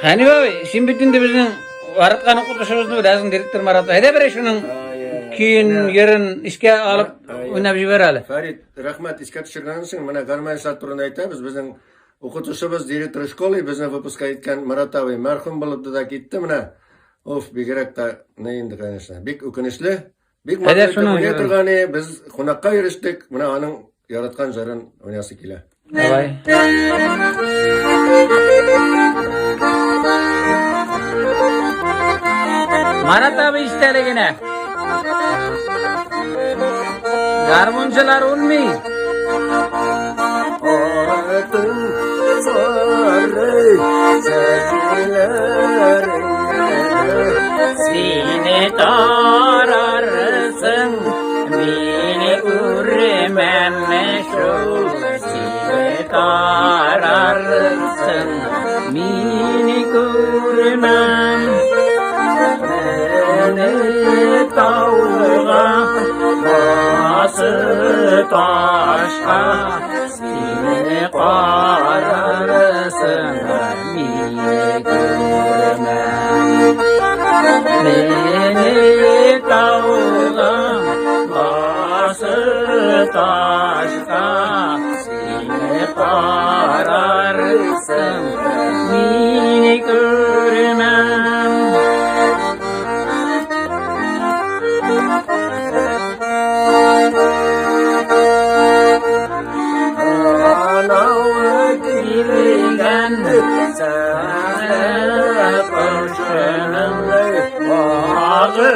Хәниф абый, син бит инде безнең яраткан укытучыбызны беләсең, директор Марат. Әйдә берәй шуның көен, йырын искә алып уйнап җибәр әле. Фәрит, рәхмәт искә төшергән өчен. Менә гармонистлар турында әйтәбез. Безнең укытучыбыз, директор школы, безне выпуска иткән Марат абый мәрхүм булып да китте менә. Оф, бигрәк тә не инде, конечно. Бик үкенечле. Бик матур итеп уйный торган, без кунакка йөрештек. Менә аның яраткан җырын уйнасы килә. Давай. Марат абый истәлегенә. Гармунчылар үлми. Алтын сары чәчләрең. Сине тарарсың, мине күрмәм шул. Сине тарарсың, мине күрмәм. Мине тауга, басы ташка, сине карарсың, мине күрмәм. Мине тауга, басы ташка, сине карарсың, мине күрмәм. Анау Килгән кошының Агы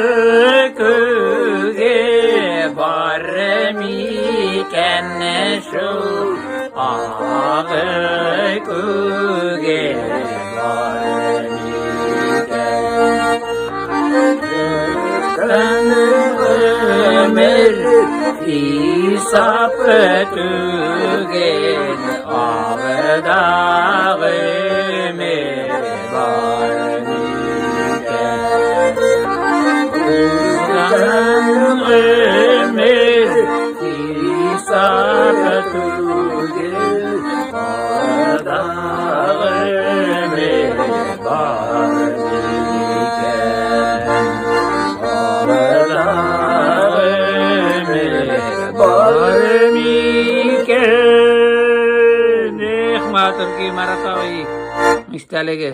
күге бар микән шул Агы күге бар микән Гомер хисап түгел Агыда гомер бар микән Узган гомер хисап түгел Агыда гомер бар микән Агыда гомер бар микән Эх, матур көй, Марат абый истәлеге.